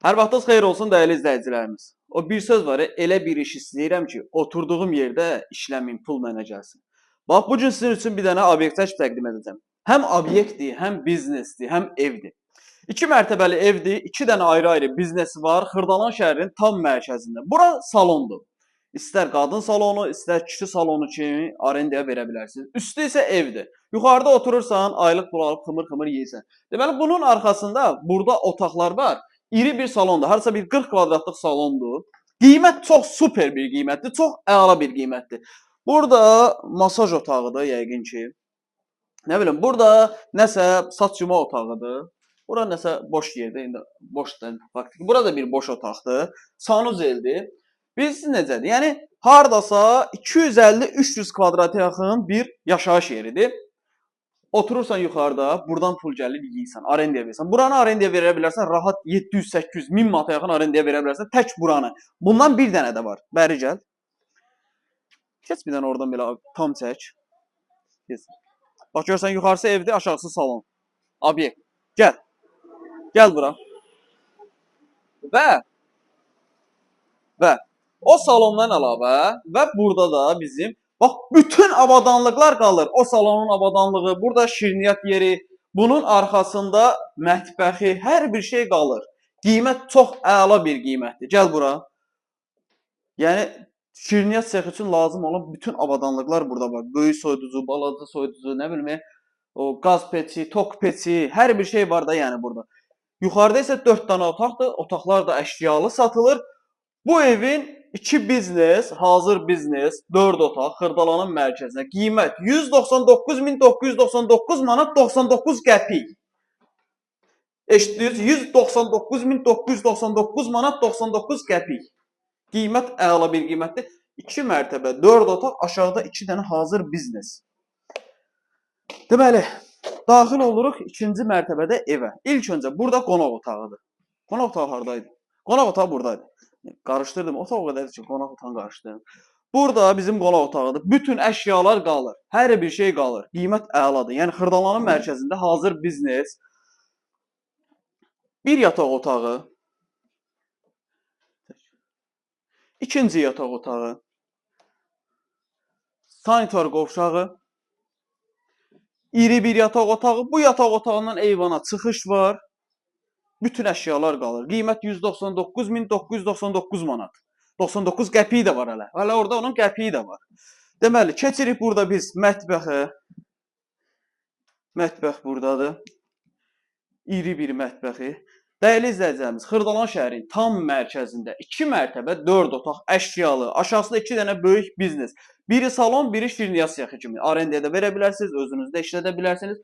Hər vaxtınız xeyir olsun dəyərli izləyicilərimiz. O bir söz var, elə bir iş istəyirəm ki, oturduğum yerdə işləməyim, pul mənə gəlsin. Bax, bu gün sizin üçün bir dənə obyekt çəkib təqdim edəcəm. Həm obyektdir, həm biznesdir, həm evdir. 2 mərtəbəli evdir, 2 dənə ayrı-ayrı biznesi var Xırdalan şəhərinin tam mərkəzində. Bura salondur. İstər qadın salonu, istər kişi salonu kimi arendaya verə bilərsiniz. Üstü isə evdir. Yuxarıda oturursan, aylıq pul alıb xımır-xımır yeyirsən. Deməli, bunun arxasında burada otaqlar var. İri bir salondur. Harasa bir 40 kvadratlıq salondur. Qiymət çox super bir qiymətdir. Çox əla bir qiymətdir. Burada masaj otağıdır yəqin ki. Nə bilim, burada nəsə saç yuma otağıdır. Bura nəsə boş yerdir. İndi boşdur faktiki. Burada bir boş otaqdır. Sanuzeldir. Bilirsiniz necədir? Yəni hardasa 250-300 kvadrata yaxın bir yaşayış yeridir. Oturursan yuxarıda, buradan pul gəlir, yeyirsən, arendaya verirsən. Buranı arendaya verə bilərsən, rahat 700-800, 1000 manata yaxın arendaya verə bilərsən, tək buranı. Bundan bir dənə də var. Bəri gəl. Keç bir dənə oradan belə tam çək. Keç. Bax, görürsən, yuxarısı evdir, aşağısı salon. Obyekt. Gəl. Gəl bura. Və o salondan əlavə və burada da bizim bax, bütün avadanlıqlar qalır. O salonun avadanlığı, burada şirniyyat yeri, bunun arxasında mətbəxi, hər bir şey qalır. Qiymət çox əla bir qiymətdir. Gəl bura. Yəni, şirniyyat sexi üçün lazım olan bütün avadanlıqlar burada var. Böyük soyuducu, balaca soyuducu, nə bilim, o qaz peçi, tok peçi, hər bir şey var da yəni burada. Yuxarıda isə 4 dənə otaqdır. Otaqlar da əşyalı satılır. Bu evin 2 biznes, hazır biznes, 4 otaq Xırdalanın mərkəzinə. Qiymət 199.999 manat 99 qəpik. Eşitdiniz? 199.999 manat 99 qəpik. Qiymət əla bir qiymətdir. 2 mərtəbə, 4 otaq, aşağıda 2 dənə hazır biznes. Deməli, daxil oluruq 2-ci mərtəbədə evə. İlk öncə burada qonaq otağıdır. Qonaq otağı haradaydı? Qonaq otağı buradaydı. Qarışdırdım. Otaq o qədər ki, qonaq otağını qarışdırdım. Burada bizim qonaq otağıdır. Bütün əşyalar qalır. Hər bir şey qalır. Qiymət əladır. Yəni Xırdalanın mərkəzində hazır biznes. Bir yataq otağı. İkinci yataq otağı. Sanitar qovşağı. İri bir yataq otağı. Bu yataq otağından eyvana çıxış var. Bütün əşyalar qalır. Qiymət 199.999 manat. 99 qəpiyi də var hələ. Hələ orada onun qəpiyi də var. Deməli, keçirik burada biz mətbəxə. Mətbəx buradadır. İri bir mətbəxi. Dəyərli izləyicilərimiz, Xırdalan şəhərinin tam mərkəzində 2 mərtəbə, 4 otaq, əşyalı, aşağısında 2 dənə böyük biznes. Biri salon, biri şirniyyat sexi kimi. Arendaya da verə bilərsiniz, özünüz də işlədə bilərsiniz.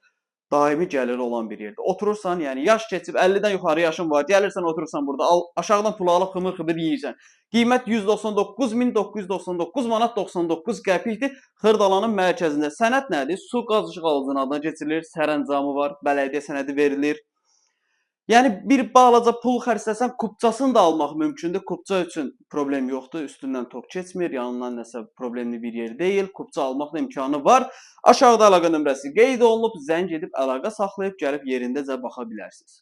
Daimi gəlir olan bir yerdə. Oturursan, yəni yaş keçib 50-dən yuxarı yaşın var, gəlirsən oturursan burada, al, aşağıdan pulu alıb xımır-xımır yeyirsən. Qiymət 199.999 manat 99 qəpikdir. Xırdalanın mərkəzində. Sənəd nədir? Su, qaz, işıq alıcının adına keçirilir, sərəncamı var, bələdiyyə sənədi verilir. Yəni bir balaca pul xərcləsən, kupçasını da almaq mümkündür. Kupça üçün problem yoxdur, üstündən tok keçmir, yanından nəsə problemli bir yer deyil. Kupça almaq da imkanı var. Aşağıda əlaqə nömrəsi qeyd olunub, zəng edib əlaqə saxlayıb gəlib yerindəcə baxa bilərsiniz.